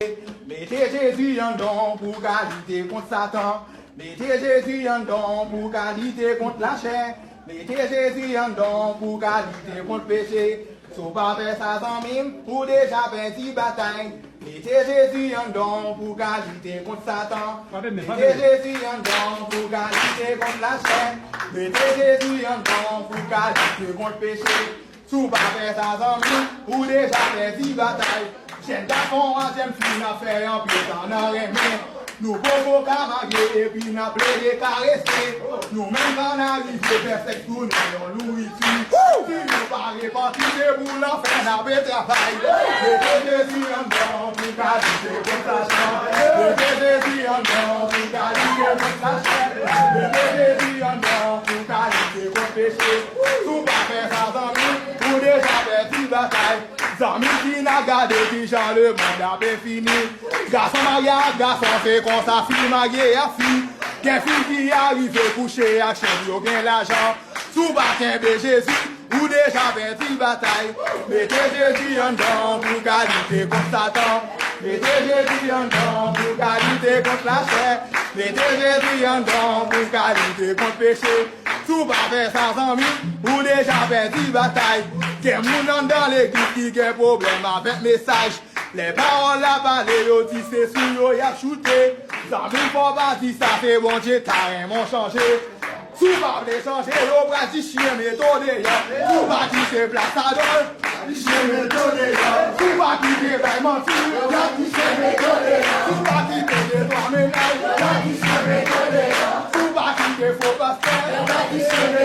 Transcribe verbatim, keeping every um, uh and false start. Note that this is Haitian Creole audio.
Mete Jezi anndan w pou w ka lite kont Satan. Mete Jezi anndan w pou w ka lite kont lachè. Mete Jezi anndan w pou w ka lite kont peche. Si w pa fè sa, zanmi m, ou deja pèdi batay. Mete Jezi anndan w pou w ka lite kont Satan. Mete Jezi anndan w pou w ka lite kont lachè. Mete Jezi anndan w pou w ka lite kont peche. Si w pa fè sa, zanmi, ou deja pèdi batay. Jèn gason ak jèn fi, n ap fè anpil tan nan renmen. Nou poko ka marye epi n ap plede karese. Nou menm ka n arive fè sèks tounen yon nouriti. Si nou pa repanti, se pou lanfè n ape travay. Mete Jezi anndan pou kalite kont lachè. Mete Jezi anndan pou kalite kont lachè. Mete Jezi anndan pou kalite kont peche. Si w pa fè sa, zanmi, ou deja pèdi batay. Zanmi, ki n a gade kijan lemonn ape fini. Gason marye ak gason, se konsa fi marye ak fi. Gen fi ki arive kouche ak chen, yo gen lajan. Si w pa kenbe Jezi, ou deja pèdi batay. Mete Jezi anndan pou kalite kont Satan. Mete Jezi anndan pou kalite kont lachè. Mete Jezi anndan pou kalite kont peche. Si w pa fè sa, zanmi, ou deja pèdi batay. Gen moun anndan legliz ki gen pwoblèm avèk mesaj. Lè pawòl la pale, yo di se sou yo y ap choute. Zanmi, fò w pa di sa, se Bondye ta renmen w chanje. Si w pa vle chanje, yo pral di chyen mete w deyò. Si w pa kite plas adan, chyen mete w deyò. Si w pa kite bay manti, y ap di chyen mete w deyò. Si w pa kite de twa mennaj, y ap di chyen mete w deyò. Si w pa kite fo pastè, y ap di chyen